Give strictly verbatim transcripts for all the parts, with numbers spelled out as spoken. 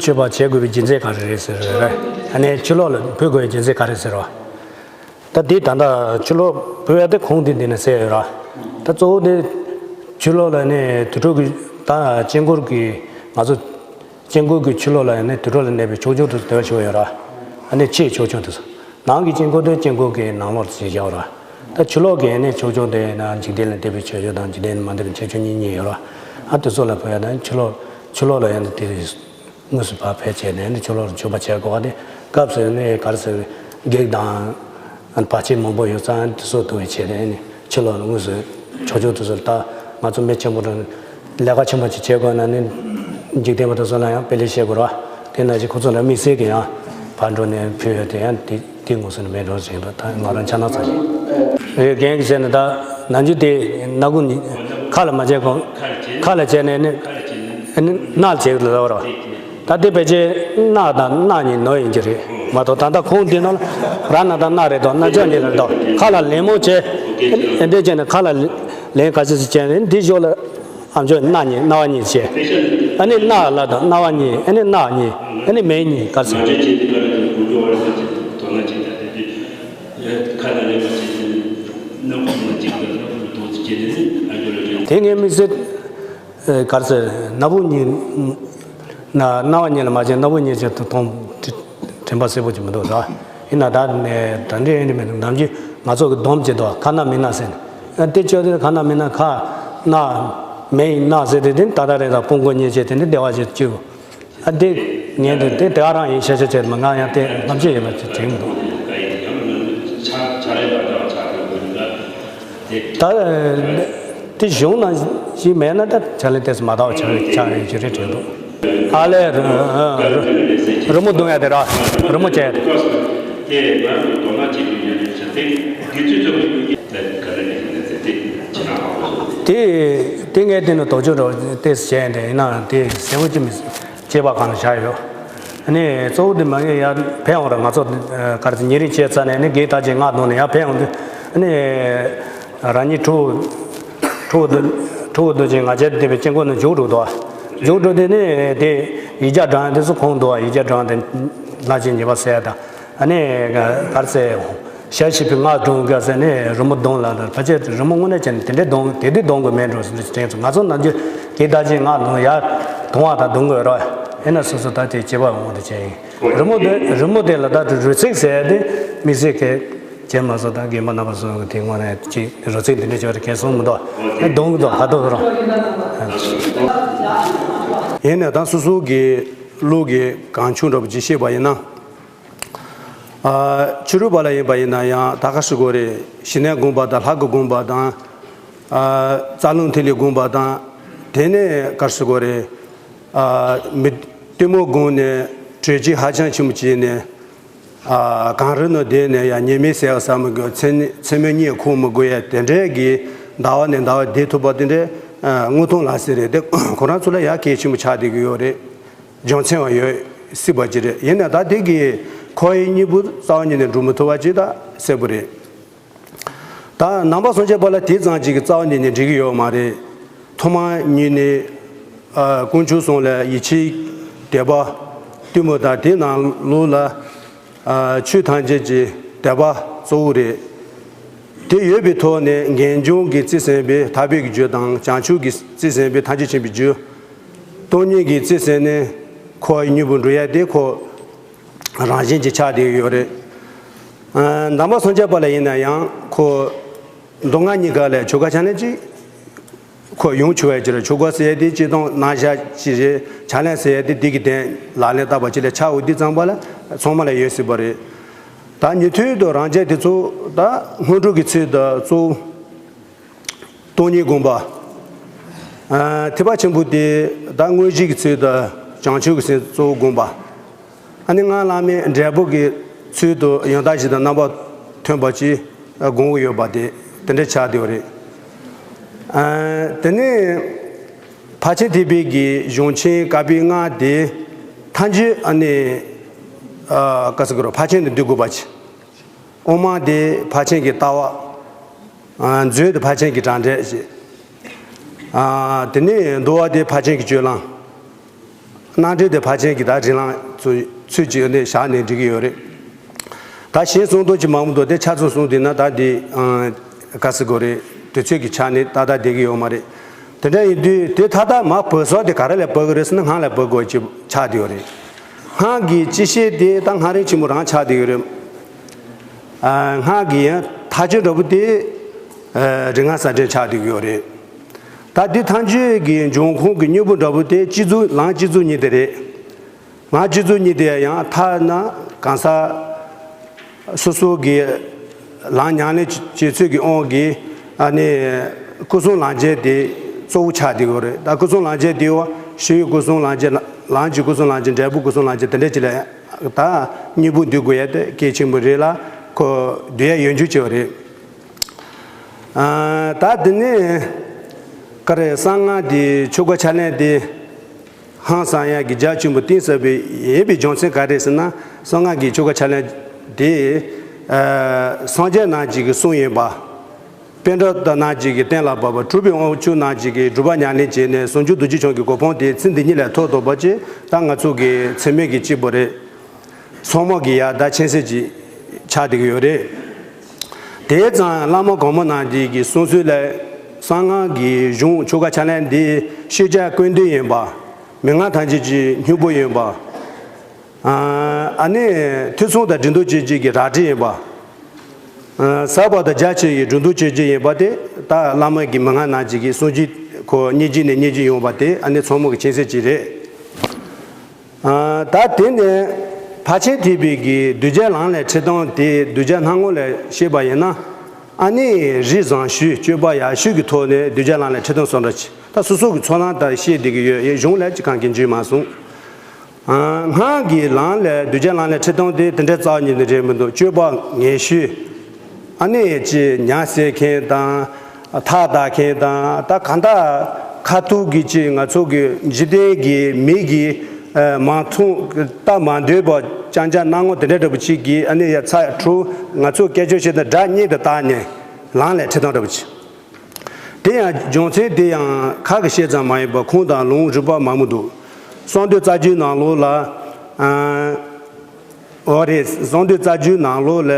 མཆོད་པ་བྱེད་དགོས་པའི་རྒྱུ་མཚན་ག་རེ་རེད་ཟེར་རེད། ཨ་ནི་ཕྱི་ལོགས་ལ་ཕུལ་དགོས་པའི་རྒྱུ་མཚན་ག་རེ་ཟེར་བ། ད་འདི་ད་ལྟ་ཕྱི་ལོགས་ཕུལ་ཡ་དེ་ཁུངས་དེ་འདི་ནས་གསལ་ཡོད་ར། ད་གཙོ་བོ་དེ་ཕྱི་ལོགས་ལ་ནི་དུར་ཁྲོད་ཀྱི་ད་དཀྱིལ་འཁོར་གྱི་ང་ཚོ་དཀྱིལ་འཁོར་གྱི་ཕྱི་ལོགས་ལ་ནི་དུར་ཁྲོད་ལ་གནས་པའི་ཕྱོགས་སྐྱོང་དེ་ཚོ་དེ་བ་ཞིག་ཡོད་ར། ཨ་ནི་ཕྱིའི་ཕྱོགས་སྐྱོང་དེ་ཚོ། ནང་གི་དཀྱིལ་འཁོར་དེ་དཀྱིལ་འཁོར་གྱི་ནང་ལོགས་སུ་བཞག་ར། ད་ཕྱི་ལོགས་ཀྱི་ནི་ཕྱོགས་སྐྱོང་དེ་ན་འཇིག་རྟེན་ལ་འདས་པའི་ཆོས་སྐྱོང་དང་འཇིག་རྟེན་ལ་མ་འདས་པའི་ཆོས་སྐྱོང་གཉིས་གཉིས་ཡོད་ར། ཨ་དེ་ཚོ་ལ་ཕུལ་ཡ་དང་ཕྱི་ལོགས་ཕྱི་ལོགས་ལ་ཡང་དེ་དངོས་སུ་ཕར་ཕེབས་བྱས་ནས་ནི་ཕྱི་ལོགས་ལ་མཆོད་པ་བྱེད་དགོས་པ་དེ་སྐབས་སུ་ནི་ག་རེ་ཟེར་བགེགས་དང་བར་ཆད་མང་པོ་ཡོད་ཙང་དེ་ཚོ་དུ་བའི་ཆེད་དུ་ནི་ཕྱི་ལོགས་ལ་དངོས་སུ་ཕྱོགས་སྐྱོང་དེ་ཚོ་ལ་ད་ང་ཚོ་མི་ཆེན་པོ་དང་ལས་ཀ་ཆེན་པོ་ཅིག་བྱེད་དགོས་ན་ནི་འཇིག་རྟེན་པ་དེ་ཚོ་ལ་ཡང་དཔེ་ལེགས་བཤད་དགོས་ར། དེ་ནང་བཞིན་ཁོ་ཚོ་ལ་དམིགས་བསལ་གྱི་ཡང་ཕར་འགྲོ་ནས་ཕུལ་ཡོད་དེ་ཡང་དེ་དེ་དངོས་སུ་ནི་མེད་འགྲོ་ཟིན་འགྲོ། ད་ང་རང་ཆ་ན་ཚ་ཞིག་རེད། རྒན་གྱིས་བཤད་ན་ད་ནམ་རྒྱུན་དེ་སྣ་ཁུག་ནི་ཁ་ལ་མ་བྱས་གོང་ཁ་ལ་བྱས་ནས་ནི་ནི་སྣ་ལ་བྱས་ལ་བར་བ། ད་དེ་ཕལ་ཆེར་སྣ་དང་སྣ་གཉིས་ནོར་ཡིན་གྱི་རེད་མ་གཏོགས། ད་ལྟ་ཁོང་དེ་ནང་ལ་ར་ན་དང་སྣ་རེད་དོ། སྣ་ཆ་གཉིས་རེད་དོ། ཁ་ལ་ལེན་མོ་བྱས་ཨེ་འདྲས་བྱས་ནས་ཁ་ལ་ལེན་ག་ཚོད་ཅིག་བྱས་ནས་འདི་ཞོར་ལ་ཨ་མཆོག་སྣ་གཉིས་སྣ་བ་གཉིས་བྱས། ཨ་ནི་སྣ་ལ་དང་སྣ་བ་གཉིས། ཨ་ནི་སྣ་གཉིས། ཨ་ནི་མེ་གཉིས་ག་ཚོད། ཁ་ལ་ལེན་པ་བྱས་ཏེ་སྣ་ཁུག་མ་གཅིག་དང་སྣ་ཁུག་དོ་ཚིགས་བྱས་ནས་ཨ་འགྱུར་ལ་ཐོན། དེ་ངས་དམིགས་བསལ་ག་རེ་ཟེར། སྣ་བུག་གཉིས། སྣ་སྣ་བ་གཉིས་ལ་མ་བྱས་སྣ་བུག་གཉིས་བྱས་དུ་མཐོང་དྲན་པ་གསལ་པོ་ཅིག་མི་འདུག་ར། ཡིན་ན་ད་ནས་ད་འདྲའི་ཨེ་འདྲ་མེད་འདུག་ནམ་རྒྱུན་ང་ཚོ་གི་སྡོམ་བྱེད་དོ། ཁ་སྣ་མིག་སྣ་ཟེར་ནས་དེ་བཅོས་ཏེ་ཁ་སྣ་མིག་སྣ་ཁ་སྣ་མེ་ཡིན་སྣ་ཟེར་ཏེ་དེ་ད་ལྟ་རེད། ད་ཕུང་པོ་གཉིས་བྱས་དེ་འདྲ་བདེ་བ་ཅིག་བཅུག་ཨ་དེ་ངས་འདི་དེ་དེ་ག་རང་ཡིན་ཤ་ཤ་བྱས་མ་ང་ཡང་དེ་རྣམ་དཔྱོད་ཡོད་པ་ཅིག་དྲན་གི་འདུག་ད་དེ་གཞུང་ནང་ཞིག་མེད་ན་ད་ཆ་ལེ་དེ་མ་དག་ཆ་ཆ་ཡོད་ཀྱི་རེད་དྲན་འདུག་ཨ་ལས་རི་མོ་བརྡུང་ཡ་དེ་ར་རི་མོ་བྱས། དེ་དེ་ངས་དེ་ནི་དོགས་གཅོད་རོགས་ཏེས་བྱས་འདྲ་ཡིན་ན་དེ་གསལ་པོ་ཅི་མི་སྐྱེས་པ་གང་བཞག་ཡོད། ཨ་ནི་གཙོ་བོ་དེ་མ་ངས་ཡར་ཕེབས་འོང་ར་ང་ཚོ་ག་རེ་ཉེ་རིང་བྱས་ཚར་ནས་ནི་དགེ་ད་ཅིག་ང་གདོང་ནས་ཡར་ཕེབས་འོང་དུས་ཨ་ནི་རང་ཉིད་ཁྲོ་ཁྲོ་དུ་ཁྲོ་དུ་ཅིག་ང་བྱས་དེ་བའི་སྐྱེ་འགོ་ནས་མཇུག་འགྲོ་དོ། མཇུག་འགྲོ་དེ་ནི་དེ་ཡིག་བརྒྱ་བགྲང་དེ་ཚོ་ཁོང་དུ་ཡིག་བརྒྱ་བགྲང་དེ་ལ་ཅིག་ཉེས་པ་སེལ་དང་ཨ་ནི་ག་རེ་ཟེར། ཞལ་བཞི་པའི་སྔགས་བགྲང་དགོས་ཟེར་ནས་རི་མོ་བརྡུང་ལ་ལ་ཕལ་ཆེར་རི་མོ་དངོས་གནས་བྱས་ནས་དེ་འདྲའི་བརྡུང་དེ་དུས་བརྡུང་དགོས་མེད་འགྲོ་ཟེར་དྲན་སོང་། ང་ཚོ་ནམ་རྒྱུན་དེ་ལྟ་ཅིག་སྔགས་བརྡུང་ཡ་བརྡུང་བ་དང་བརྡུང་དགོས་རོགས་ཡིན་ན་སོ་སོ་ད་དེ་སྐྱེས་པ་འོང་དུ་བྱས་ཡིན། རི་མོ་དེ་རི་མོ་དེ་ལ་ད་དུ་རོལ་རྩེད་ཟེར་ཡ་དེ་དམིགས་བསལ་གལ་ཆེ་མ་སོང་། ད་རྒན་པ་རྣམ་པ་ཚོ་དེ་སྔོན་ནས་ཅིག་རོལ་རྩེད་འདི་འདྲ་བྱས་པ་དེ་གལ་སོང་མི་འདུག་ཨེ་བརྡུང་གི་འདུག་ཧ་ཏོ་རོ། ཡིན་ནས་ད་སོ་སོ་གི་ལུགས་ཀྱི་གང་བྱུང་འདྲ་པོ་ཅིག་བཤད་པ་ཡིན་ན། ཨ་ཕྱི་རོལ་པ་ལ་ཡིན་པ་ཡིན་ན་ཡང་ད་ག་ཧྲི་གོ་རེ་ཞི་གནས་སྒོམ་པ་དང་ལྷ་སྐུ་སྒོམ་པ་དང་། ཨ་རྩ་རླུང་ཐིག་ལེ་སྒོམ་པ་དང་། དེ་ནས་ག་ཧྲི་གོ་རེ་ཨ་མི་གཏི་མུག་སྒོམ་ནས་དྲོད་སྐྱེད་ཧ་ཅང་ཆེན་པོ་བྱས་ནས་ཨ་གངས་རི་ནང་བསྡད་ནས་ཡང་ཉི་མའི་ཟེར་བ་ཟ་མི་དགོས། མཚན་མཚན་མོའི་གཉིད་ཁུག་མི་དགོས་ཡ་དེ་འདྲའི་གི་ཟླ་བ་ནས་ཟླ་བ་བསྡད་ཐུབ་པ་དེ་འདྲའི་ཨ་དངོས་མཐོང་ལག་ཟེར་རེད། དེ་ཁོ་རང་ཚོ་ལ་ཡང་གལ་ཆེན་པོ་ཆགས་བསྡད་ཀྱི་ཡོད་རེད། རྒྱུ་མཚན་བ་ཡོད་སྲིད་པ་ཅིག་རེད། ཡིན་ནའི་ད་དེ་གི་ཁོ་ཡི་གཉིས་པོ་རྩ་བ་ཉིད་ནས་འགྲུབ་མི་ཐུབ་པ་ཅིག་ད་གསལ་པོ་རེད། ད་ནང་པ་སངས་རྒྱས་པ་ལ་དེ་ཙམ་ཅིག་གི་རྩ་བ་ཉིད་ནས་འགྲིག་གི་ཡོད་མ་རེད། ཐོག་མ་ཉིད་ནས་ཨ་དཀོན་མཆོག་གསུམ་ལ་ཡིད་ཆེས་དད་པ་གཏི་མུག་དང་དེ་ནང་ལོགས་ལ་ཨ་ཆོས་ཐམས་ཅད་ཀྱི་དད་པ་གཙོ་བོ་རེད། དེ་ཡོད་པའི་ཐོག་ནས་ངེས་འབྱུང་གི་རྩིས་ཟིན་པའི་ཐར་པའི་རྒྱུ་དང་བྱང་ཆུབ་ཀྱི་རྩིས་ཟིན་པའི་ཐམས་ཅད་མཁྱེན་པའི་རྒྱུ། སྟོང་ཉིད་ཀྱི་རྩིས་ཟིན་ནས་ཁོ་གཉིས་པོ་འགྲུབ་ཡ་དེ་ཁོ་རང་བཞིན་གྱིས་ཆགས་བསྡད་ཡོད་རེད། ཨ་ནང་པ་སངས་རྒྱས་པ་ལ་ཡིན་ན་ཡང་ཁོ་མདོ་སྔགས་གཉིས་ཀ་ལ་ཆོ་ག་ཕྱག་ལེན་གཅིག་ཁོ་ཡོང་ཆོག་ཡ་ཅིག་རེད། ཆོ་ག་ཟེར་ཡ་དེ་སྤྱིར་བཏང་རྣམ་གཞག་ཅིག་རེད། ཕྱག་ལེན་ཟེར་ཡ་དེ་དེ་གི་དོན་ལག་ལེན་བསྟར་བ་ཅིག་ལ་ཆགས་འོ་དེ་ཙམ་པ་ལ་ཚང་མ་ལ་ཡོད་སྲིད་པ་རེད། ད་ཉན་ཐོས་དང་རང་རྒྱལ་དེ་ཚོ་ད་སྔོན་འགྲོ་གི་ཚུལ་དུ་གཙོ་བོ། སྟོང་ཉིད་སྒོམ་པ། ཨ་ཐེག་པ་ཆེན་པོ་དེ་ད་དངོས་གཞི་གི་ཚུལ་དུ་བྱང་ཆུབ་ཀྱི་སེམས་གཙོ་བོ་སྒོམ་པ། ཨ་ནི་སྔགས་བླ་མེད་འབྲས་བུ་གི་ཚུལ་དུ་ཡང་དག་གཞི་དང་རྣམ་པ་མཐུན་པ་ཅིག་སྒོམ་གྱི་ཡོད་པ་དེ་དེ་འདྲ་ཆགས་བསྡད་པ་རེད། ཨ་དེ་ནས་ཕར་ཕྱིན་ཐེག་པའི་གི་གཞུང་ཆེན་བཀའ་པོད་ལྔ་དེ་ཐམས་ཅད་ཨ་ནི་ཨ་ག་ཟེར་དགོས་རེད། ཕར་ཕྱིན་དུ་འདུས་དགོས་པ་ཅིག་དབུ་མ་དེ་ཕར་ཕྱིན་གྱི་ལྟ་བ། ཨ་མཛོད་དེ་ཕར་ཕྱིན་གྱི་གྲ་སྒྲིག་ཞེས། ཨ་དེ་ནས་འདུལ་བ་དེ་ཕར་ཕྱིན་གྱི་སྤྱོད་ལམ། གནང་འབྲེལ་དེ་ཕལ་ཆེར་གྱི་ད་རིང་ལངས་ཚུལ་ཚུལ་གྱིས་ནས་བཞག་ནས་འགྲིག་གི་ཡོད་རེད། ད་གཞན་གསུང་དོན་ཅིག་མང་པོ་འདུག་དེ་ཆ་ཚང་གསུང་དུས་ན་ད་འདི་ག་ཟེར་དགོས་རེད། དུས་ཚོད་ཀྱི་ཆ་ནས་ཏག་ཏག་བསྡད་ཀྱི་ཡོད་མ་རེད། དེ་འདྲ་ཡིན་དུས་དེ་ད་ལྟ་མ་བོད་སོག་དེ་ག་རེ་ལ་བབས་ཀྱི་རེད་ཟེར་ན་སྔགས་ལ་བབས་དགོས་ཀྱི་ཆགས་བསྡད་ཡོད་རེད། སྔགས་ཀྱི་སྤྱི་བཤད་དེ་ད་སྔགས་རིམ་ཆེན་མོ་རང་ཆགས་བསྡད་ཡོད་རེད། སྔགས་ཀྱི་ཡང་མཐའ་དཔྱོད་འདྲ་པོ་དེ་རིག་སྔགས་གསལ་འགྲེལ་ཆགས་བསྡད་ཀྱི་ཡོད་རེད། ད་འདི་མཐའ་དཔྱོད་ཀྱི་འབྱུང་ཁུངས་ཀྱི་སྙིང་པོ་འདྲ་པོ་དེ་སྤྱི་གཙུག་ལམ་སྤྱི་གཙུག་གཉིས་དེ་རེད། ང་སྤྱི་གཙུག་གཉིས་དེ་ཡང་ཐ་ན་གང་ཟག་སོ་སོ་གི་ལམ་ཉམས་ལེན་བྱེད་ཚུལ་གྱི་དབང་གིས་ཨ་ནི་སྐུ་གསུམ་ལམ་བྱེད་དེ་གཙོ་བོ་ཆགས་བསྡད་ཡོད་རེད། ད་སྐུ་གསུམ་ལམ་བྱེད་དེ་བ་ཤེས་ཡོན་སྐུ་གསུམ་ལམ་བྱེད་ལམ་གྱི་སྐུ་གསུམ་ལམ་བྱེད་འབྲས་བུ་སྐུ་གསུམ་ལམ་བྱེད་དེ་འདྲ་ཅིག་ལ་ད་སྙིང་པོ་འདུས་དགོས་ཡ་དེ་གལ་ཆེན་པོ་རེད་ལ་ཁོ་འདུས་ཡ་ཡོད་རྒྱུ་ཅིག་རེད། ད་དེ་ནས་ག་རེ་གསང་སྔགས་དེ་ཆོ་ག་ཕྱག་ལེན་དེ། ཧང་སང་ཡ་གི་རྒྱ་ཆེན་པོ་གཏིང་ཟབ་པའི་ཡིན་པའི་རྒྱུ་མཚན་ག་རེ་ཟེར་ན་གསང་སྔགས་ཀྱི་ཆོ་ག་ཕྱག་ལེན་དེ་སངས་རྒྱས་རྣམས་ཀྱི་གི་གསུང་ཡིན་པ། པཎྜི་ཏ་རྣམས་ཀྱི་གི་གཏན་ལ་ཕབ་པ་གྲུབ་པའི་དབང་ཕྱུག་རྣམས་ཀྱི་གི་སྒྲུབ་པ་ཉམས་ལེན་བྱས་ནས་ཟུང་འཇུག་རྡོ་རྗེ་འཆང་གི་གོ་འཕང་དེ་ཚེ་འདི་ཉིད་ལ་ཐོབ་ཐུབ་པ་ཅིག་ད་ང་ཚོ་གི་འཚེ་མེད་ཀྱི་སྐྱེས་བུ་རེད། ཚང་མ་གི་ཡ་ད་མཁྱེན་གསལ་ཅིག་ཆགས་བསྡད་ཀྱི་ཡོད་རེད། དེ་ཙང་བླ་མ་གོང་མ་རྣམས་ཀྱི་གི་གསུང་སྲོལ་ལས་གསང་སྔགས་ཀྱི་གཞུང་ཆོ་ག་ཕྱག་ལེན་འདི་ཤེས་བྱ་ཀུན་བཏུས་ཡིན་པ། མན་ངག་ཐམས་ཅད་ཀྱི་སྙིང་པོ་ཡིན་པ། ཨ་ནི་ཐོས་བསམ་དང་འགྲིག་མཐུན་བྱེད་ཀྱི་གི་རལ་གྲི་ཡིན་པ། ཟབ་པ་དང་རྒྱ་ཆེ་བའི་སྒྲོ་འདོགས་གཅོད་རྒྱུ་ཡིན་པ་དེ་ད་བླ་མ་གི་མན་ངག་རྣམས་ཀྱི་གི་གསུང་གཅིག་ཁོ་སྙིང་རྗེ་ནས་སྙིང་རྗེ་ཡོང་བ་དེ་ཨ་ནི་ཚང་མ་གི་མཁྱེན་གསལ་ཅིག་རེད། ད་དེ་ནས་ཕལ་ཆེར་ཐེག་པའི་གི་གདུལ་བྱ་ལམ་ལ་ཁྲིད་སྟངས་དེ་གདུལ་བྱ་སྣང་ངོ་ལ་བཤད་པ་ཡིན་ན་ཨ་ནི་རིགས་བཟང་ཤོས་སྤྱོད་པ་ཡག་ཤོས་ཀྱི་ཐོག་ནས་གདུལ་བྱ་ལམ་ལ་ཁྲིད་སྟངས་སོགས་འདྲ་ཅིག་ད་སོ་སོ་གི་ཚོར་སྣང་ལྟར་བཤད་བསྡད་ཀྱི་ཡོད། ཡེ་གཞུང་ལ་ཅི་གང་གི་འཇུས་མ་སོང་། སྔགས་ཀྱི་ལམ་ལས་གདུལ་བྱ་ལམ་ལས་ཁྲིད་སྟངས་དེ་དེ་འདྲའི་རྩ་བ་ཉིད་ནས་རེད་མི་འདུག་སྤྱོད་པ་ངན་ཤོས། ཨ་ནི་ཅི་ཉ་བསད་མཁན་དང་། ཐག་བཏགས་མཁན་དང་ད་གང་ལྟར་ཁ་ཐུག་གི་ཅི་ང་ཚོ་གི་འཇིག་རྟེན་གྱི་མི་གི་མ་མཐོང་ལྟ་མ་འདོད་པ་ཅང་ཅང་སྣང་ངོ་དེ་འདྲ་འདྲ་པོ་ཅིག་གིས་ཨ་ནི་ཡ་ཚ་ཁྲུ་ང་ཚོ་སྐད་ཅོར་བཤད་ན་སྒྲ་སྙན་དུ་བཏགས་ནས་ལམ་ལས་ཁྲིད་སྟངས་འདྲ་པོ་ཅིག་དེ་ཡང་རྒྱུ་མཚན་དེ་ཡང་ཁ་གི་བཤད་ཙམ་མ་ཡིན་པར་ཁུངས་དང་ལུང་རིགས་པ་མང་པོ་འདུག་གསང་འདུས་རྩ་རྒྱུད་ནང་ལོགས་ལ། ཨ། འོ་རེད། གསང་འདུས་རྩ་རྒྱུད་ནང་ལོགས་ལ་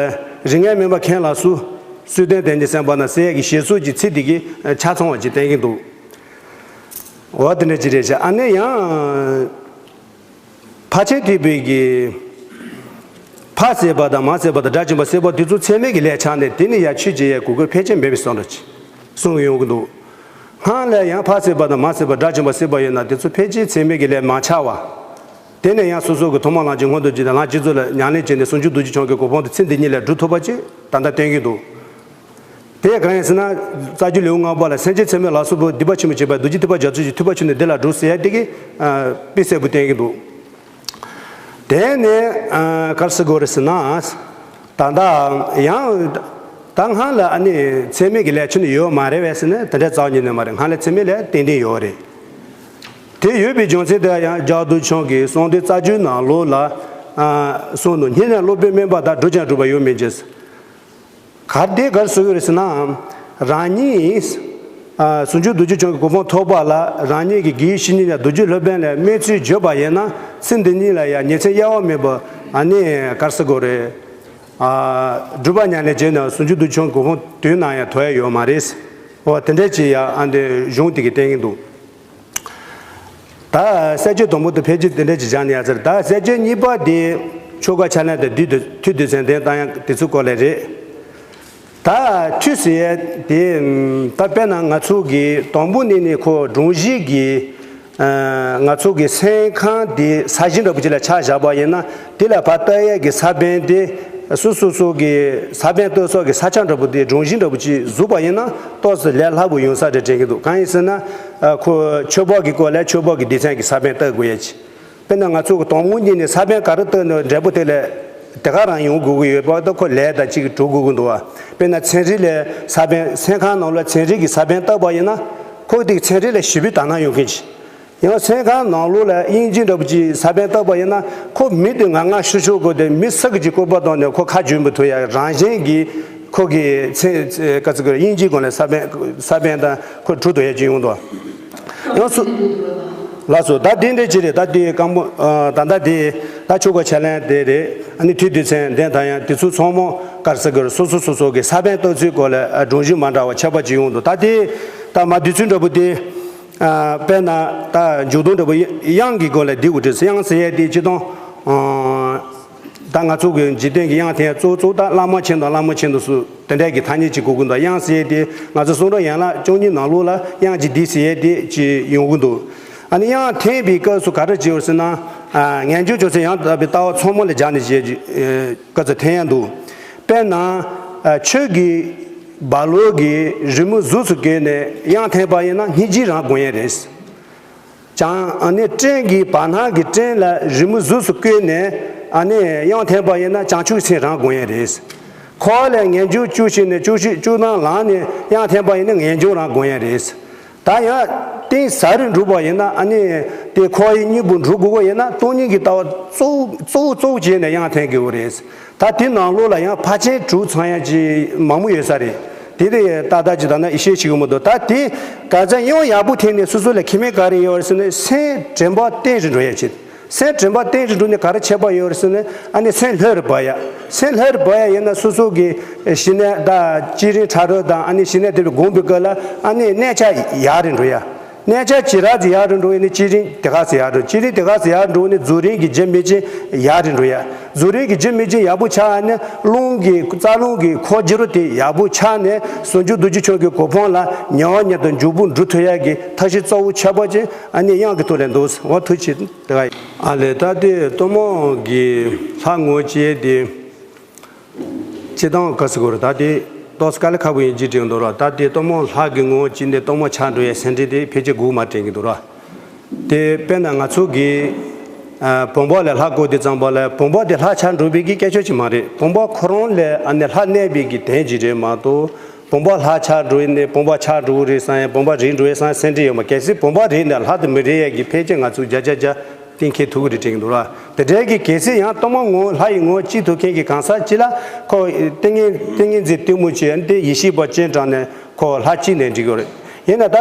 རིགས་ངན་སྨོད་པ་མཁན་ལ་སུ། སུས་བསྟན་དེ་ཉིད་གསན་པ་ན་ཟེར་ཡས་ཀྱི་ཞེས་སོགས་ཀྱི་ཚིག་དེ་གི་ཆ་ཚང་བ་ཅིག་བསྟན་གྱི་འདུག་འོ་དེ་འདྲ་ཅིག་རེད་ཤག་ཨ་ནི་ཡང་། ཕལ་ཆེར་ཐེག་པའི་གི། ཕ་བསད་པ་དང་མ་བསད་པ་དང་དགྲ་བཅོམ་པ་བསད་པ་དེ་ཚོ་འཚེ་མེད་ཀྱི་ལས་ཆགས་ནས་དེ་ནི་ཡང་ཆོས་བྱེད་ཡས་གོ་དགོས་ཕལ་ཆེར་མེད་པའི་བཟོ་འདྲ་ཅིག་གསུང་གི་ཡོང་གི་འདུག་སྔགས་ལས་ཡང་ཕ་བསད་པ་དང་མ་བསད་པ་དགྲ་བཅོམ་པ་བསད་པ་ཡོད་ན་དེ་ཚོ་ཕལ་ཆེར་འཚེ་མེད་ཀྱི་ལས་མ་ཆགས་པ། དེ་ནས་ཡང་སོ་སོ་གི་ཐོག་མ་ལམ་གྱི་མངོན་རྟོགས་ཀྱི་དང་ལམ་སྤྱི་གཙུག་ལ་ཉམས་ལེན་བྱས་ནས་ཟུང་འཇུག་རྡོ་རྗེ་འཆང་གི་གོ་འཕང་དུ་ཚེ་འདི་ཉིད་ལས་སྒྲུབ་ཐུབ་པ་ཅིག་ད་ལྟ་བསྟན་གྱི་འདུག་དེ་གང་ཡིན་ཟེར་ན། རྩ་རྒྱུད་ལེའུ་ལྔ་པ་ལ་སེམས་ཅན་ཚད་མེད་ལ་སོགས་པ་སྡིག་པ་ཆེན་པོ་བྱས་པ་རྡོ་རྗེ་ཐེག་པ་རྒྱ་མཚོ་ཞིག་ཐོས་པ་བྱུང་ནས་འདི་ལ་སྒྲུབ་ཟེར་ཡ་དེ་གི་དཔེ་གསལ་པོ་བསྟན་གྱི་འདུག་དེ་ནས་ག་རེ་ཟེར་དགོས་རེད་ཟེར་ན། ད་ལྟ་ཡང་ད་སྔགས་ལ་ཨ་ནི་ཚད་མེད་ཀྱི་ལས་ཁྱོན་ནས་ཡོད་མ་རེད་པས་ཟེར་ན་དེ་འདྲ་རྩ་བ་ཉིད་ནས་མ་རེད། སྔགས་ལ་ཚད་མེད་ལས་ཏན་ཏན་ཡོད་རེད། དེ་ཡོད་པའི་རྒྱུ་མཚན་དེ་ཡང་རྒྱ་རྡོ་རྗེ་འཆང་གིས་གསང་འདུས་རྩ་རྒྱུད་ནང་ལོགས་ལ་གསུངས་འདུག་སྙིང་ནས་སློབ་དཔོན་སྨན་པ་དག་བསྒྲུབས་ཀྱང་སྒྲུབ་པ་ཡོད་མིན་ཅེས། གལ་ཏེ་ག་རེ་ཟེར་གྱི་ཡོད་རེད་ཟེར་ན། རང་ཉིད་ཟུང་འཇུག་རྡོ་རྗེ་འཆང་གི་གོ་འཕང་ཐོབ་པ་ལ་རང་ཉིད་ཀྱི་དགེ་བའི་བཤེས་གཉེན་ཡང་རྡོ་རྗེ་སློབ་དཔོན་ལ་སྨོན་ཚུལ་བརྗོད་པ་ཡིན་ན་ཚེ་འདི་ཉིད་ལ་ཡང་ཉིན་མཚན་གཡར་བ་མེད་པར་ཨ་ནི་ག་རེ་ཟེར་དགོས་རེད། སྒྲུབ་པ་ཉམས་ལེན་བྱས་ན་ཟུང་འཇུག་རྡོ་རྗེ་འཆང་གི་གོ་འཕང་དུས་ནམ་ཡང་ཐོབ་ཡ་ཡོད་མ་རེད། འོ་དེ་འདྲ་ཅིག་ཡང་ཨ་འདི་གཞུང་དེ་གིས་བསྟན་གྱི་འདུག་ད་གསལ་བྱེད་དང་པོ་དེ་ཕལ་ཆེར་དེ་འདྲ་ཅིག་སྦྱར་ནས་ཡ་ཟེར། ད་གསལ་བྱེད་གཉིས་པ་དེ་ཆོ་ག་ཕྱག་ལེན་དང་བསྡུས་ཏེ་ཐུགས་དམ་ཚད་ལྡན་བཏང་ཡ་དེ་ཚོའི་སྐོར་ལ་རེད། ད་ཐུགས་ཟེར་ཡ་དེ་ད་དཔེར་ན་ང་ཚོ་གི་དང་པོ་ནས་ནས་ཁོ་སྒྲོམ་གཞི་གི་ང་ཚོ་གི་སེམས་ཁམས་དེ་ས་གཞི་འདྲ་པོ་ཅིག་ལ་ཆ་བཞག་པ་ཡིན་ན་དེ་ལ་ཕར་བཏབ་ཡ་གི་ས་བོན་དེ་སོ་སོ་སོ་གི་ས་བོན་བཏབ་ས་གི་ས་ཆ་འདྲ་པོ་དེ་སྒྲོམ་གཞི་འདྲ་པོ་ཅིག་བཟོས་པ་ཡིན་ན་ཏོག་ཙམ་ལས་སླ་པོ་ཡོང་ས་རེད་དྲན་གྱི་འདུག་གང་ཡིན་ཟེར་ན། ཁོ་ཆོས་འབོར་གྱི་སྐོར་ལ་ཆོས་འབོར་གྱི་སྡེ་ཚན་གྱི་ས་བོན་བཏབ་དགོས་ཡ་ཅིག་དཔེར་ན་ང་ཚོ་གི་དང་པོ་ཉིད་ནས་ས་བོན་ག་རེ་བཏབ་ན་འབྲས་བུ་དེ་ལས་དེ་ག་རང་ཡོང་དགོས་ཀྱི་ཡོད་པ་ད་ཁོ་ལས་དང་གཅིག་གི་འགྲོ་དགོས་ཀྱི་འདུག་བ། དཔེར་ན་ཚན་རིག་ལས་ས་བོན་སེམས་ཁམས་ནང་ལ་ཚན་རིག་གི་ས་བོན་བཏབ་པ་ཡིན་ན་ཁོ་དེ་གི་ཚན་རིག་ལ་ཞེ་པོའི་དག་སྣང་ཡོང་མཁན་ཅིག་ཡང་སེམས་ཁམས་ནང་ལོགས་ལ་དབྱིན་ཇི་འདྲ་པོ་ཅིག་ས་བོན་བཏབ་པ་ཡིན་ན་ཁོ་མི་དེ་ང་ང་ཤུ་ཤུ་དགོས་ཏེ་མི་ས་གི་ཅིག་སྐུར་པ་བཏང་ནས་ཁོ་ཁ་འཇུ་མི་ཐུབ་ཡ་རང་བཞིན་གྱིས་ཁོ་གི་ཚེ་ཚེ་ག་ཚོད་གི་དབྱིན་ཇིའི་སྒང་ལ་ས་བོན་ས་བོན་དང་ཁོ་གྲུབ་ཐུབ་ཡ་ཅིག་ཡོང་འདུག་ཡང་སུ་ ལགས་སོ། ད་དེ་འདྲ་ཅིག་རེད། ད་དེ་སྐམ་པོ་ཨ་ད་ལྟ་དེ་ད་ཆོ་ག་ཕྱག་ལེན་དེ་རེད། ཨ་ནི་དུས་དུས་ཚོད་འདི་དང་ཡང་དེ་ཚོ་ཚང་མ་ག་རེ་ཟེར་དགོས་རེད། སོ་སོ་སོ་སོ་གི་ས་བོན་གཏོད་ཚུལ་སྐོར་ལ་ཨ་སྒྲོམ་གཞི་མ་འདྲ་བ་ཁྱད་པར་ཅིག་ཡོང་འདུག་ད་དེ་ད་མ་དུས་ཚོད་འདྲ་པོ་དེ་ཨ་དཔེར་ན་ད་འཇུག་ལྡོག་འདྲ་པོ་དབྱངས་ཀྱི་སྐོར་ལ་འདི་འུ་དྲིས། དབྱངས་ཟེར་ཡས་དེ་སྤྱིར་བཏང་ཨ་ད་ང་ཚོ་གི་འཇིག་རྟེན་གྱི་དབྱངས་འཐེན་ཡས་གཙོ་བོ་གཙོ་བོ་ད་བླ་མ་མཁྱེན་དང་བླ་མ་མཁྱེན་དང་སུ་དེ་འདྲས་ཀྱི་ཐ་སྙད་ཅིག་གོ་གི་འདུག་དབྱངས་ཟེར་ཡས་དེ་ང་ཚོ་གསུང་རབ་ཡན་ལག་བཅུ་གཉིས་ནང་ལོགས་ལ་དབྱངས་ཀྱི་སྡེ་ཟེར་ཡས་དེ་ཅིག་ཡོང་གི་འདུག་ཨ་ནི་དབྱངས་འཐེན་པའི་སྐབས་སུ་ག་འདྲ་བྱེད་ཡོད་ཟེར་ན། ཨ་ངེས་འབྱུང་ཅུང་ཟད་ཡང་དག་པའི་ལྟ་བ་ཚང་མ་ལ་སྦྱར་ནས་བྱས་ཀྱི་ཨ་སྐབས་སུ་འཐེན་ཡས་འདུག་དཔེར་ན་ཨ་ཆོས་ཀྱི་རྦ་ཀློང་གི་རི་མོ་གཟུགས་སུ་བཀོད་ནས་དབྱངས་འཐེན་པ་ཡིན་ན་སྙིང་རྗེ་རང་དགོངས་ཡས་རེད། བྱང་ཨ་ནི་སྤྲིན་གྱི་བར་སྣང་གི་སྤྲིན་ལ་རི་མོ་གཟུགས་སུ་བཀོད་ནས་ཨ་ནི་དབྱངས་འཐེན་པ་ཡིན་ན་བྱང་ཆུབ་སེམས་རང་དགོངས་ཡས་རེད། འཁོར་བ་ལས་ངེས་འབྱུང་བཅུ་ཞིག་ནས་བཅུ་བཞི་བཅུ་རྣམས་ལངས་ནས་དབྱངས་འཐེན་པ་ཡིན་ན་ངེས་འབྱུང་རང་དགོངས་ཡས་རེད། ད་ཡང་གཏིང་ཟབ་རུ་འགྲོ་བ་ཡིན་ན་ཨ་ནི་དེ་འཁོར་བའི་གཉེན་པོ་འགྲོ་དགོས་པ་ཡིན་ན་སྟོང་ཉིད་ཀྱི་ལྟ་བ་གཙོ་བོ་གཙོ་བོ་གཙོ་བོ་བྱས་ནས་དབྱངས་འཐེན་དགོས་པ་རེད། ད་དེ་ནང་ལོགས་ལ་ཡང་ཕར་ཕྱིན་དྲུག་ཚང་ཡ་ཅིག་མང་པོ་ཡོད་ས་རེད། དེ་དེ་ཏག་ཏག་ཅིག་ད་ན་ཡིད་ཆེས་བྱེད་ཀྱི་མི་འདུག་ད་དེ་ག་ཚད་དབྱངས་ཡག་པོ་འཐེན་ནས་སོ་སོ་ལ་ཁེ་ཕན་ག་རེ་ཡོད་རེད་ཟེར་ན། སེམས་དྲན་པ་བརྟན་རུ་འགྲོ་ཡ་ཅིག་སེམས་དྲན་པ་བརྟན་རུ་འགྲོ་ནས་ག་རེ་ཁྱད་པར་ཡོད་རེད་ཟེར་ན། ཨ་ནི་སེམས་ལྷོད་རུ་འབབ་ཡ། སེམས་ལྷོད་རུ་འབབ་ཡ་ཡིན་ན་སོ་སོ་གི་ཞི་གནས་དང་བསྐྱེད་རིམ་ཕྲ་རོལ་དང་ཨ་ནི་ཞི་གནས་དེ་ལ་སྒོམ་པའི་སྐབས་ལ་ཨ་ནི་གནས་ཆ་ཡག་རུ་འགྲོ་ཡ། གནས་ཆ་ཇེ་རགས་ཇེ་ཡག་རུ་འགྲོ་ཡི་ནི་བསྐྱེད་རིམ་དེ་ག་ཚོད་ཡག་རུ། བསྐྱེད་རིམ་དེ་ག་ཚོད་ཡག་རུ་འགྲོ་ནི་རྫོགས་རིམ་གྱི་རྒྱུན་མི་ཆད་ཡག་རུ་འགྲོ་ཡ། རྫོགས་རིམ་གྱི་རྒྱུན་མི་ཆད་ཡག་པོ་ཆགས་ནི་རླུང་གི་རྩ་རླུང་གི་འཁོར་རྒྱུ་རུ་དེ་ཡག་པོ་ཆགས་ནས་ཟུང་འཇུག་རྡོ་རྗེ་འཆང་གི་གོ་འཕང་ལ་ཉེ་བར་ཉེ་དུ་འཇུག་པོ་འགྲོ་ཐུབ་ཡ་གི་ཐབས་ཤེས་གཙོ་བོ་ཁྱད་པར་ཅན་ཨ་ནི་དབྱངས་ཀྱི་ཐོག་ལས་འདུག་འོ་ཐུགས་ཆེ་དེ་ག་ཡིན། ཨ་ལས་ད་དེ་གཏོར་མ་གི་ལྷ་ངོ་བོ་ཅན་དེ། སྤྱིར་བཏང་ག་ཟེར་དགོས་རེད། ད་དེ་ཏོག་ཙམ་དཀའ་ལས་ཁག་པོ་ཡིན་གྱི་དྲན་འདུག་ར། ད་དེ་གཏོར་མ་ལྷ་གི་ངོ་བོ་ཅན་དེ་གཏོར་མ་ཆགས་འགྲོ་ཡའི་སེམས་ཁྲལ་དེ་ཕལ་ཆེར་དགོས་མ་དྲན་གྱི་འདུག་ར། དེ་དཔེར་ན་ང་ཚོ་གི་ཨ་བུམ་པ་ལ་ལྷ་བཀོད་དེ་ཙམ་པ་ལ་བུམ་པ་དེ་ལྷ་ཆགས་འགྲོ་བའི་གི་སྐད་ཆ་ཅིག་མ་རེད། བུམ་པ་ཁོ་རང་ལ་ཨ་ནི་ལྷ་གནས་པའི་གི་དོན་ཅིག་རེད་མ་གཏོགས། བུམ་པ་ལྷ་ཆགས་འགྲོ་ཡིན་ནས་བུམ་པ་ཆགས་འགྲོ་གི་རེད་བསམ་ཡ། བུམ་པ་རིག་འགྲོ་ཡ་བསམ་སེམས་ཁྲལ་ཡོད་མ། གལ་སྲིད་བུམ་པ་རིག་ནས་ལྷ་དེ་མི་རིག་ཡ་གི་ཕལ་ཆེར་ང་ཚོ་བརྒྱ་ཆ་བརྒྱ་གཏན་འཁེལ་ཐུབ་ཀྱི་རེད་དྲན་གྱི་འདུག་ར། དེ་འདྲའི་གི་གལ་སྲིད་ཡང་གཏོར་མ་ངོ་ལྷ་ཡི་ངོ་བོ་གཅིག་ཐུབ་མཁན་གྱི་གང་ཟག་ཅིག་ལ་ཁོ་ཏིང་ངེ་ཏིང་ངེ་འཛིན་གཏི་མུག་ཅན་དེ་ཡེ་ཤེས་པ་སྤྱན་དྲངས་ནས་ཁོ་ལྷ་གཅིག་ནས་འགྲིག་གི་རེད། ཡིན་ན་ད་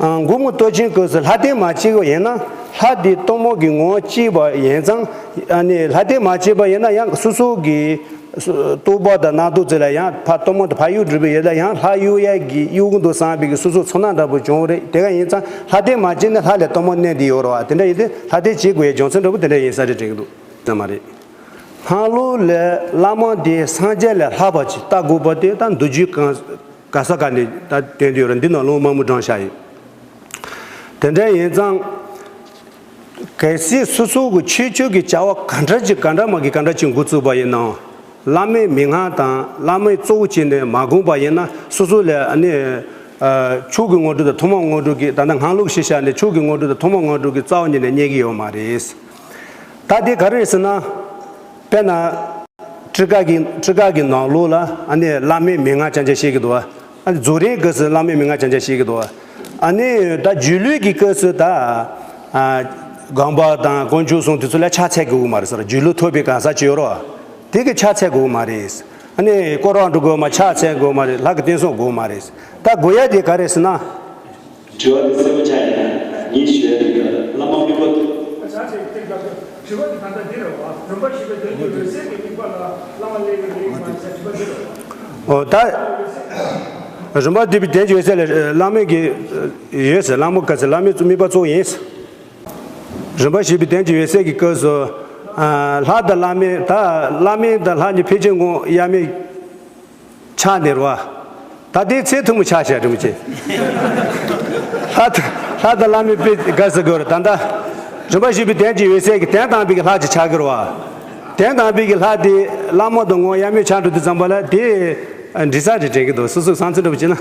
ཨ་མགོན་པོ་སྟོབས་ཆེན་སྐབས་སུ་ལྷ་ལྡན་མ་བྱས་པ་ཡིན་ན་ལྷ་དེ་གཏོར་མ་གི་ངོ་བོ་གཅིག་པ་ཡིན་ཙང་། ཨ་ནི་ལྷ་ལྡན་མ་བྱས་པ་ཡིན་ན་ཡང་སོ་སོ་གི་རྟོགས་པ་དང་རྣམ་རྟོག་ཚོ་ལ་ཡང་ཕར་གཏོར་མ་དང་ཕར་གཡུག་འགྲོ་བའི་ཡུལ་ལ་ཡང་ལྷ་གཡུག་ཡ་གི་གཡུག་གི་འདུག་བསམ་པའི་གི་སོ་སོ་ཚོར་སྣང་འདྲ་པོ་བྱུང་བ་རེད། དེ་ག་ཡིན་ཙང་ལྷ་ལྡན་མ་བྱས་ན་ལྷ་ལ་གཏོར་མ་གནོན་བསྡད་ཡོད་རེད་བ། དེ་འདྲ་ཡིན་ཏེ་ལྷ་ལྡན་བྱེད་དགོས་ཡ་རྒྱུ་མཚན་འདྲ་པོ་དེ་འདྲ་ཡིན་ས་རེད་དྲན་གྱི་འདུག་ཙམ་མ་རེད། ལྷ་ལུགས་ལ་བླ་མ་དེ་སངས་རྒྱས་ལས་ལྷག་པ་ཅིག་ལྟ་དགོས་པ་དེ་ད་མདོ་རྒྱུད་གང་ག་ས་ག་ནས་ད་བསྟན་དུ་ཡོད་རེད། འདི་ནང་ལོགས་མང་པོ་བགྲངས་བཞག་ཡོད། དེ་འདྲ་ཡིན་ཙང་། གལ་སྲིད་སོ་སོ་གི་ཆོས་ཕྱོགས་ཀྱི་བྱ་བ་ག་འདྲ་ཅིག་ག་འདྲ་མ་གི་ག་འདྲ་ཅིག་འགོ་བཙུགས་པ་ཡིན་ནའང་། བླ་མའི་མན་ངག་དང་བླ་མའི་གཙོ་བོ་བྱས་ནས་མ་བསྒོམས་པ་ཡིན་ན་སོ་སོ་ལ་ཨ་ནི་ཨ་ཆོས་ཀྱི་ངོ་སྤྲོད་དང་ཐོག་མ་ངོ་སྤྲོད་ཀྱི་ད་ལྟ་སྔགས་ལུགས་ཤིག་བཞག་ནས་ཆོས་ཀྱི་ངོ་སྤྲོད་དང་ཐོག་མ་ངོ་སྤྲོད་ཀྱི་རྩ་བ་ཉིད་ནས་རྙེད་ཀྱི་ཡོད་མ་རེད། ད་དེ་ག་རེ་རེད་ཟེར་ན། དཔེར་ན། ཊཱི་ཀ་གི་ཊཱི་ཀ་གི་ནང་ལོགས་ལ་ཨ་ནི་བླ་མའི་མན་ངག་རྐྱང་རྐྱང་བཤད་ཀྱི་འདུག་བ། ཨ་ནི་རྫོགས་རིམ་སྐབས་སུ་བླ་མའི་མན་ངག་རྐྱང་རྐྱང་བཤད་ཀྱི་འདུག་བ། ཨ་ནི་ད་སྒྱུ་ལུས་ཀྱི་སྐབས་སུ་ད་ཨ་སྒོམ་པ་དང་དཀོན་མཆོག་གསུམ་དེ་ཚོ་ལ་ཕྱག་འཚལ་དགོས་ཀྱི་མ་རེད་ཟེར། སྒྱུ་ལུས་ཐོབ་པའི་གང་ཟག་ཅིག་ཡོད་རེད་བ། དེ་གི་ཕྱག་འཚལ་དགོས་ཀྱི་མ་རེད། ཨ་ནི་སྐོར་ར་འགྲོ་དགོས་མ། ཕྱག་འཚལ་དགོས་མ་རེད། ལྷ་གི་བསྟན་སྲུང་དགོས་ཀྱི་མ་རེད། ད་དགོས་ཡ་དེ་ག་རེད་ཟེར་ན། དྲི་བ་དེ་གསལ་པོ་ཆགས་ཡིན་ན་ངས་ཞུ་ཡ་དེ་ག་བླ་མ་དམིགས་པ། ད་ཆ་ཚེ་དེ་སྐབས་དྲི་བ་དེ་ད་ལྟ་འདི་རེད་བ། རིམ་པ་བཞི་པའི་དོན་གྱི་འོད་གསལ་གྱི་དམིགས་པ་ལ་བླ་མ་ལས་ཀྱི་ལས་མ་ཟེར་དྲི་བ་འདི་རེད་བ། ཨོ་ད། རིམ་པ་བཞི་པའི་དོན་གྱི་འོད་གསལ་ལ་བླ་མའི་གི་ཡོད་ཟེར། བླ་མ་ག་ཚོད་བླ་མའི་དམིགས་པ་གཙོ་བོ་ཡིན། རིམ་པ་བཞི་པའི་དོན་གྱི་འོད་གསལ་གྱི་སྐབས་སུ། ཨ་ལྷ་དང་བླ་མའི་ད་བླ་མའི་དང་ལྷ་གཉིས་ཕལ་ཆེར་ངོ་ཡ་མེད། ཆགས་ནས་རེད་བ། ད་ལྟའི་ཚེ་ཐུང་ངུ་ཆགས་བྱས་རིན་པོ་ཆེ། ལྷ་དང་ལྷ་དང་བླ་མའི་དཔེ་དགའ་ཟེར་དགོས་རེད། ད་ལྟ་རིམ་པ་བཞི་པའི་དོན་གྱི་འོད་གསལ་གྱི་དོན་དམ་པའི་གི་ལྷ་ཅིག་ཆགས་ཀྱི་རེད་བ། དོན་དམ་པའི་གི་ལྷ་དེ་བླ་མ་དང་ངོ་ཡ་མེད་ཆགས་འགྲོ་དུས་ཙམ་པ་ལ་དེ་འདྲི་ས་རེད་དྲན་གྱི་འདུག་སོ་སོའི་བསམ་ཚུལ་འདྲ་པོ་བྱས་ན།